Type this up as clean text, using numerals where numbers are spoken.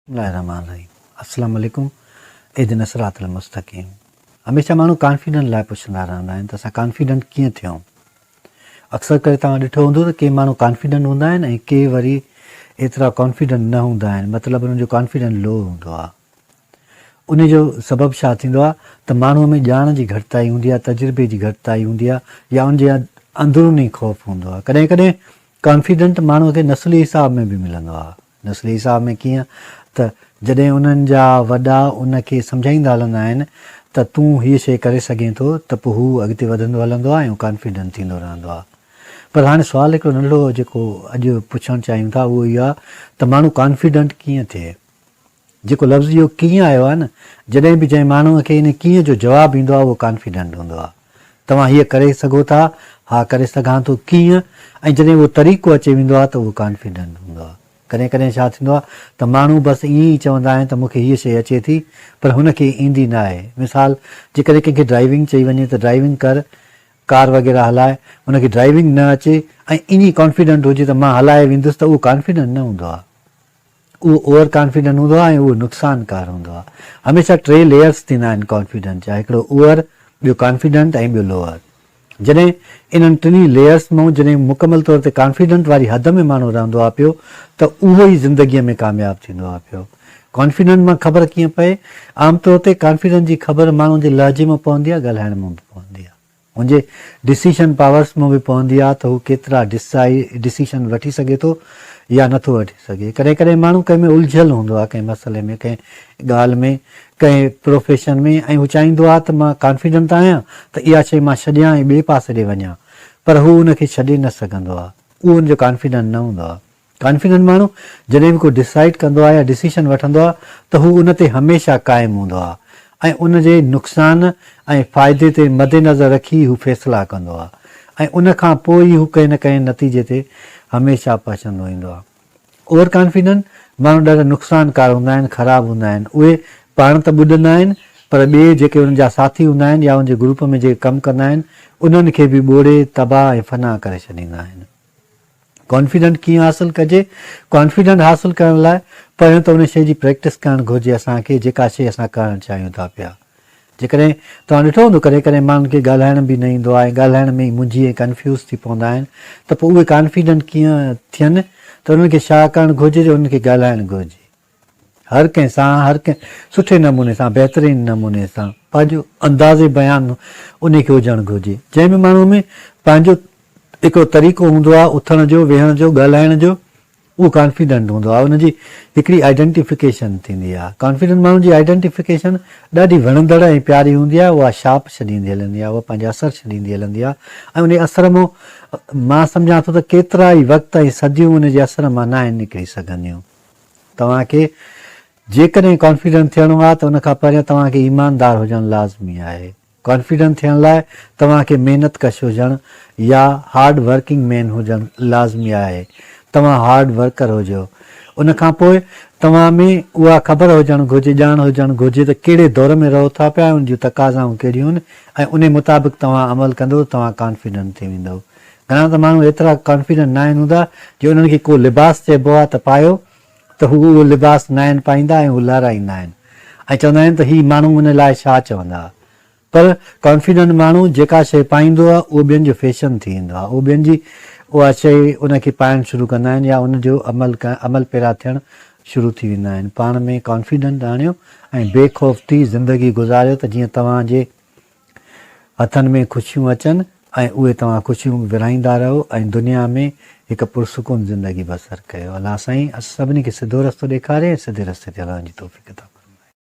بسم الله الرحمٰن الرحيم السلام عليڪم اهدنا الصراط المستقيم هميشه ماڻهو ڪانفيڊنٽ لاء پڇندا رهندا آهن ته اسان ڪانفيڊنٽ ڪيئن ٿيون اڪثر ڪري توهان ڏٺو هوندو ته ڪي ماڻهو ڪانفيڊنٽ هوندا آهن ۽ ڪي وري ايترا ڪانفيڊنٽ نه هوندا آهن مطلب انهن جو ڪانفيڊنٽ لو هوندو آهي ان جو سبب ڇا ٿيندو آهي ته ماڻهو ۾ ڄاڻ جي گهٽتائي هوندي آهي تجربي جي گهٽتائي هوندي آهي يا ان جي اندروني خوف هوندو آهي ڪڏهن ڪڏهن ڪانفيڊنٽ ماڻهو کي نسلي حساب ۾ به ملندو آهي نسلي حساب ۾ ڪيئن ته جڏهن انهن جا وڏا ان کي سمجهائيندا هلندا آهن ته تون هيء شيء ڪري سگهين ٿو ته پوء هو اڳتي وڌندو هلندو آهي ۽ ڪانفيڊنٽ ٿيندو رهندو آهي. پر هاڻي سوال هڪڙو ننڍڙو جيڪو اڄ پڇڻ چاهيون ٿا اهو اهو آهي ته ماڻهو ڪانفيڊنٽ ڪيئن ٿئي؟ جيڪو لفظ اهو ڪيئن آيو آهي نه جڏهن به جنهن ماڻهوء کي ان ڪيئن جو جواب ايندو آهي اهو ڪانفيڊنٽ هوندو آهي. توهان هيء ڪري سگهو ٿا؟ ها ڪري سگهان ٿو. ڪيئن؟ ۽ جڏهن اهو طريقو اچي ويندو آهي ته اهو ڪانفيڊنٽ هوندو آهي. ڪڏهن ڪڏهن ڇا ٿيندو آهي ته ماڻهو بس ائين ئي چوندا آهن ته مون کي هيء شيء اچي ٿي پر هن کي ايندي نه آهي. مثال، جيڪڏهن ڪنهن کي ڊرائيونگ چئي وڃي ته ڊرائيونگ ڪر، ڪار وغيره هلاء، هن کي ڊرائيونگ نه اچي ۽ ائين ئي ڪانفيڊنٽ هجي ته مان هلائي ويندس ته اهو ڪانفيڊنٽ نه هوندو آهي. اهو اوور ڪانفيڊنٽ هوندو آهي ۽ اهو نقصانڪار هوندو آهي. هميشه ٽي ليئرس ٿيندا آهن ڪانفيڊنٽ جا، هڪڙو اوور، ٻيو ڪانفيڊنٽ ۽ ٻيو لوئر. جڏهن انهن ٽنهي ليئرس مان جڏهن مڪمل طور تي ڪانفيڊنٽ واري حد ۾ ماڻهو رهندو آهي پيو ته اهو ئي زندگيء ۾ ڪامياب ٿيندو آهي پيو. ڪانفيڊنٽ مان خبر ڪيئن پئي؟ عام طور تي ڪانفيڊنٽ جي خبر ماڻهو جي لهجي مان پوندي آهي، ڳالهائڻ مان به پوندي آهي. هن جي ڊسيشن پاورس مان به پوندي آهي ته هو ڪيترا ڊسيشن وٺي سگهي ٿو يا نٿو وٺي سگهي. ڪڏهن ڪڏهن ماڻهو ڪنهن ۾ الجهيل هوندو آهي، ڪنهن مسئلي ۾، ڪنهن ڳالهه ۾، ڪنهن پروفيشن ۾ ۽ هو چاهيندو آهي ته مان ڪانفيڊنٽ آهيان ته اها شيء مان ڇڏيان ۽ ٻئي پاسي ڏي وڃان پر هو ان کي ڇڏي نه سگهندو آهي. اهو ان جو ڪانفيڊنٽ نه هوندو آهي. ڪانفيڊنٽ ماڻهو جڏهن به ڪو ڊسائيڊ ڪندو آهي يا ڊسيشن وٺندو آهي ته هو ان تي هميشه قائم هوندو آهي ۽ ان جي نقصان ۽ فائدي تي مدنظر رکي هو فيصلا ڪندو آهي ۽ ان کان پوء ئي هو ڪنهن نه ڪنهن نتيجي تي هميشه پهچندو ايندو آهي. اوور ڪانفيڊنٽ ماڻهو ڏاڍا نقصانڪار هوندا آهن، خراب هوندا آهن. اهي پاڻ ته ٻڏندا آهن پر ٻئي جيڪي انهن جا ساٿي هوندا آهن يا ان جي گروپ ۾ جيڪي ڪم ڪندا آهن انهن کي به ٻوڙي تباهه ۽ فنا ڪري ڇڏيندا آهن. ڪانفيڊنٽ ڪيئن حاصل ڪجي؟ ڪانفيڊنٽ حاصل ڪرڻ لاء پهريون ته ان شيء جي پريڪٽس ڪرڻ گهرجي اسان کي جيڪا شيء اسان ڪرڻ چاهيون ٿا پيا. جيڪڏهن توهان ڏٺو هوندو ڪڏهن ڪڏهن ماڻهن کي ڳالهائڻ به نه ايندو آهي ۽ ڳالهائڻ ۾ ئي منجهي ۽ ڪنفيوز ٿي پوندا آهن ته پوء اهي ڪانفيڊنٽ ڪيئن ٿين ته انهن کي ڇا ڪرڻ گهرجي جو انهن کي ڳالهائڻ گهرجي. هر ڪنهن سان هر ڪنهن سٺي نموني سان بهترين نموني سان پنهنجو انداز بيان انهي کي هجڻ گهرجي جنهن به ماڻهو ۾ پنهنجو هڪڙو طريقو هوندو آهي اٿڻ جو ويهڻ جو ڳالهائڻ جو اهو ڪانفيڊنٽ هوندو آهي ان جي هڪڙي آئيڊنٽيفڪيشن ٿيندي آهي ڪانفيڊنٽ ماڻهو جي آئيڊنٽيفڪيشن ڏاڍي وڻندڙ ۽ پياري هوندي آهي اها شاپ ڇڏيندي هلندي آهي اها پنهنجو اثر ڇڏيندي هلندي آهي ۽ ان اثر مان مان سمجهان ٿو ته ڪيترا ئي وقت ۽ صديون ان جي اثر مان ناهن نڪري سگهنديون توهان کي جيڪڏهن ڪانفيڊنٽ ٿيڻو آهي ته ان کان پهريان توهان کي ايماندار هجڻ لازمي آهي. ڪانفيڊنٽ ٿيڻ لاء توهان کي محنت ڪش هجڻ يا هارڊ ورڪنگ مين هجڻ لازمي آهي. توهان هارڊ ورڪر هجو. ان کان پوء توهان ۾ اها خبر هجڻ گهرجي، ڄاڻ هجڻ گهرجي ته ڪهڙي دور ۾ رهو ٿا پيا ۽ ان جون تقاضائون ڪهڙيون آهن ۽ انهي مطابق توهان عمل ڪندو ته توهان ڪانفيڊنٽ ٿي ويندؤ. گهڻا ته ماڻهو ايترا ڪانفيڊنٽ ناهن هوندا جو انهن کي ڪو لباس چئبو آهي ته پايو ته هو اهو لباس ناهن پائيندا ۽ هو لهرائيندا آهن ۽ چوندا آهن ته هي ماڻهو ان لاء ڇا چوندا. پر ڪانفيڊنٽ ماڻهو جيڪا شيء پائيندو آهي اهو ٻين جو فيشن ٿي ويندو آهي اهو ٻين جي اها شيء ان کي پائڻ شروع ڪندا آهن يا ان جو عمل عمل پيرا ٿيڻ شروع ٿي ويندا آهن. پاڻ ۾ ڪانفيڊنٽ آڻيو ۽ بي خوف ٿي زندگي گذاريو ته جيئن توهان جي هٿن ۾ خوشيون اچن ۽ اهي توهان خوشيون به ورهائيندا رهو ۽ دنيا ۾ هڪ پرسڪون زندگي بسر ڪيو. الله سائين اسان سڀني کي سڌو رستو ڏيکاري ۽ سڌي رستي تي هلڻ جي توفيق عطا فرمائي.